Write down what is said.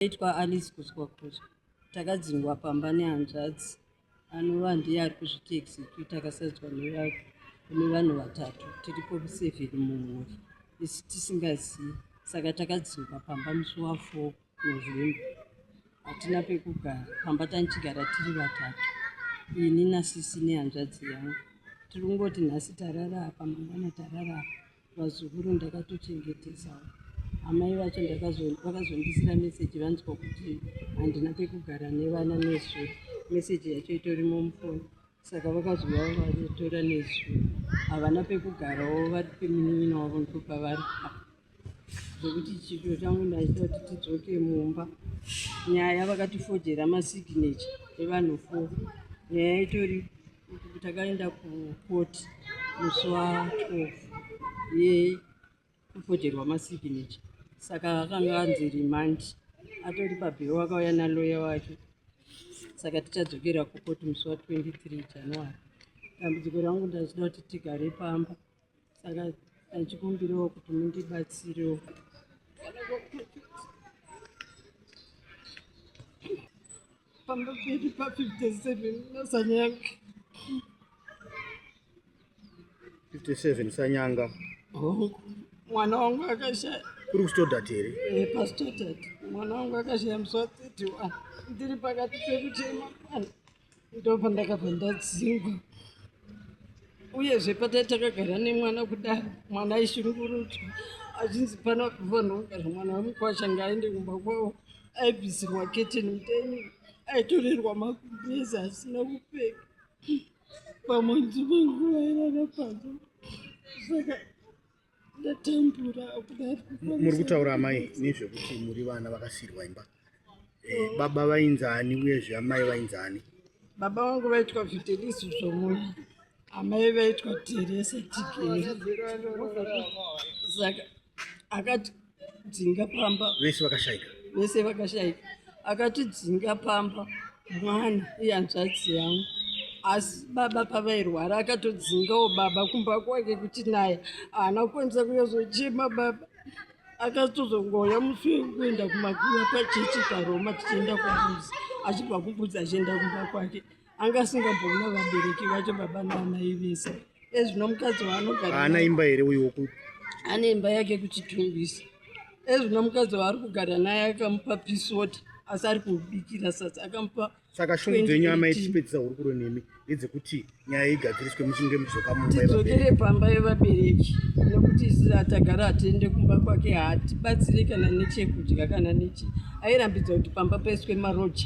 Aitwa Alice Kuzwa. Takadzingwa pamba nehanzvadzi anova ndiye ari kuzviti execute akasadzwa nevanhu vatatu tiripo seven mumhuri isu tisingazivi saka takadzingwa pamba musi wa 4 November hatina pekugara pamba tanichigara tiri vatatu ini nasisi nehanzvadzi yangu tiri kungoti nhasi tarara apa mangwana tarara apa Vazukuru ndakatochengetesawo. Amai vacho vakazondisira meseji vanzwa kuti handina pekugara nevana nezuro. Meseji yacho itorimo mufoni saka vakazouya vatora nezuro. Havana pekugarawo vari pemunin'ina wavo ndipo pavari apa. Zvekuti chido changu ndaita kuti tidzoke mumba. Nyaya vakatifojera masignature evanhu four. Nyaya itori Takaenda kukoti musi wa 12 yekufojerwa masignature saka akanga anzi remand atori pabhero akauya naloya wake saka tichadzokera kukoti musi wa 23 January. Dambudziko rangu ndachida kuti tigare pamba saka ndachikumbirawo kuti mundibatsirewo. Pamba pedu pa 57 naSanyanga. 57 Sanyanga. Hongu. Mwana wangu akashaya. Kuri kuStodart here? Eh, paStodart. Mwana wangu akashaya musi wa 31. Ndiri pakati pekuchema mwana. Ndopandakabva ndadzingwa. Uyezve patai takagara nemwana kudaro, mwana aishungurudzwa achinzi pano kufanira kugara mwana wemukwasha ngaaende kumba kwavo. Aibvisirwa keteni muteni, aitorerwa magumbezi asina kupfeka. Pamwe dzimwe nguva airara panze. Saka ndatambura kudaro. Muri kutaura amai nezvekuti muri vana vakasiirwa imba. Eh, baba vainzani uyezve amai vainzani? Baba vangu vaitwa Vitelis Zvomuya, amai vaitwa Teresa Tigeri. Saka akatidzinga pamba. Vese vakashaika? Vese vakashaika. Akatidzinga pamba mwana ihanzvadzi yangu. Asi baba pavairwara akatodzingawo baba kumba kwake kuti naye haana kukwanisa kuyozochema baba. Akatozongouya musi wekuenda kumakuva pachechi paRoma tichienda kuMbudzi, achibva kuMbudzi achienda kumba kwake. Anga asingamboona vabereki vacho baba naamai vese. Ezvino mukadzi waanogara Haana imba here uyu woku? Ane imba yake kuChitungwiza. Ezvino mukadzi waari kugara naye akamupa pisoti asi ari kumubikira sadza akamupa. Saka shungu dzenyu amai tichipedzisa hurukuro nemi ndedzekuti nyaya igadziriswe muchinge muchidzoka mumba Tidzokere pamba yevabereki nekuti isu tagara hatiende kumba kwake, haatibatsire kana nechekudya kana nechi. Airambidza kuti pamba paiswe maroja.